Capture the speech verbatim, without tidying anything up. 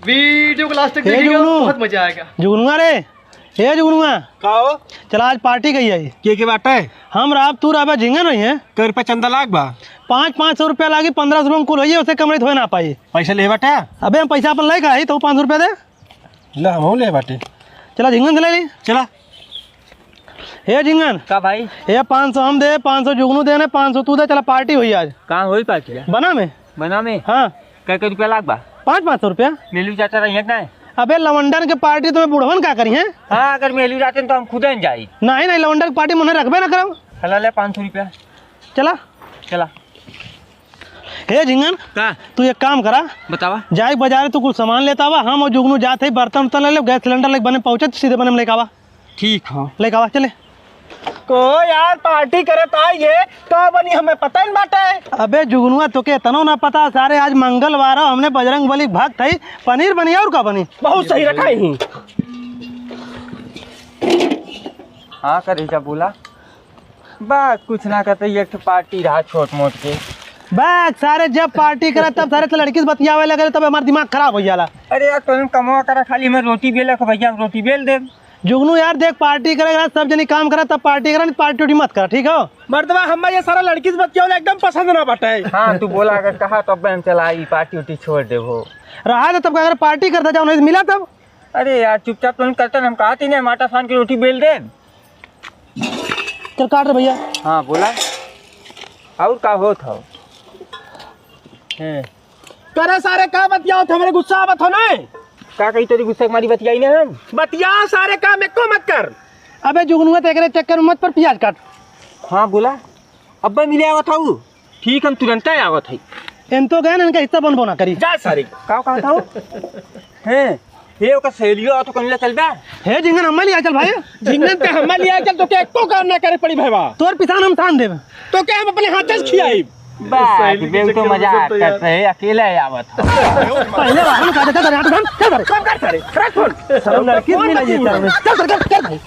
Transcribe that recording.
वीडियो को लास्ट तक हे देखिएगा, जुगनू। बहुत मजा आएगा। जुगनुआ रे, हे जुगनुआ। का हो? चला आज पार्टी कही आई। के के बाटे? हम रहब, तू रहबे, झिंगन रही है। कै रुपया चंदा लाग बा? पाँच, पाँच सौ रुपया लागी, पन्द्रह सौ रुपया में कुल होइए, उससे कम रही तो हो ना पाई। पैसा ले बाटे? अबे हम पैसा अपन लेके आई, तो पाँच सौ रुपया दे। ले, हमहू ले बाटे। चला, झिंगन से ले ली। चला। हे झिंगन। का भाई? हे पाँच सौ हम दे, पाँच सौ जुगनू देने, पाँच सौ तू दे, चला पार्टी होई आज। कहाँ होई पार्टी है? बना में। बना में? हाँ। कै कै रुपया लाग बा? पाँच, पाँच सौ रुपया। मेलू चाचा रही है कि नहीं? अबे लवंडन के पार्टी तुम्हें बुढ़वन का करी है? हाँ, अगर मेलू रहते तो हम खुदे न जाई। नहीं, नहीं, लवंडन के पार्टी में उन्हें रखबे ना करब। चला ले पाँच सौ रुपया। चला। चला। हे झिंगन, का? तू एक काम करा। बतावा। जाए बाजार, तू कुल सामान लेता आवा, हम और जुगनू जात है, बर्तन उर्तन ले ले, गैस सिलेंडर लेके बने पहुंचे, तो सीधे बने में लेके आवा। ठीक हो। लेके आवा, चले। को यार, पार्टी करत आई है, का बनी, हमें पता ही न बाटे। अबे जुगनुआ, तोके इतनो ना पता, सारे आज मंगलवार हो, हमने बजरंग बली के भक्त है, पनीर बनी और का बनी? बहुत सही रखा ही। हाँ, करेजा बोला। बस कुछ ना कहते, एक ठो पार्टी रहा छोट मोट के। बस सारे जब पार्टी करा तब सारे तो लड़की से बतियावे लगे, तब हमार दिमाग खराब हो जाला। अरे यार, तुम कमवा करा, खाली हमें रोटी बेला को भैया, हम रोटी बेल दे। जुगनू यार देख, पार्टी करे करा, सब जनी काम करा तब पार्टी करा, नहीं पार्टी उर्टी मत करा, ठीक हो? मर्दवा, हमें ये सारा लड़की से बतियावे एकदम पसंद ना बाटे। हाँ, तू बोला अगर कहा तो अब हम चला ई पार्टी उर्टी छोड़ दे हो। रहा तो तब का, अगर पार्टी करता जाओ, नहीं तो मिला तब। अरे यार, चुपचाप तो नहीं करता, हम कहा थी नहीं, हम आटा सान के रोटी बेल दे। चल काट रे भैया। हाँ, बोला। और का होत हो? हैं। करे सारे, का बतियाओ थे? हमरे गुस्सा आवत हो ना? का कही, तेरी गुस्सा के मारी बतियाई ना हम। बतिया सारे, काम एको मत कर। अबे जुगनुआ, ते एकरे चक्कर में मत पर, प्याज काट। हाँ, बोला। अब्बे मिले आवत हऊ। ठीक, हम तुरंते आवत हई। इन तो गए ना, इनका हिस्सा बनबो ना करी। जा सारे। का कहत हऊ? हैं? हे, ओकर सहेलियो आवत हो, कनिला चल बे। हे झिंगन, हम्मा लिया चल भाई। झिंगन ते हम्मा लिया चल, तोके एको काम ना करे पड़ी भाईवा। तोर पिसान हम सान देब। तोके हम अपने हाथे से खियाई। बस, सहेली के बेव तो चक्कर में मजाक सब तो यार। करते हैं, अकेले आवत हो। पहले वाहन का देता, चल, चल, चल, चल। कौन कर सारे? रख फोन। शर्म लड़की फोन नहीं लगी मत तेरे में। चल, चल, चल, चल भाई।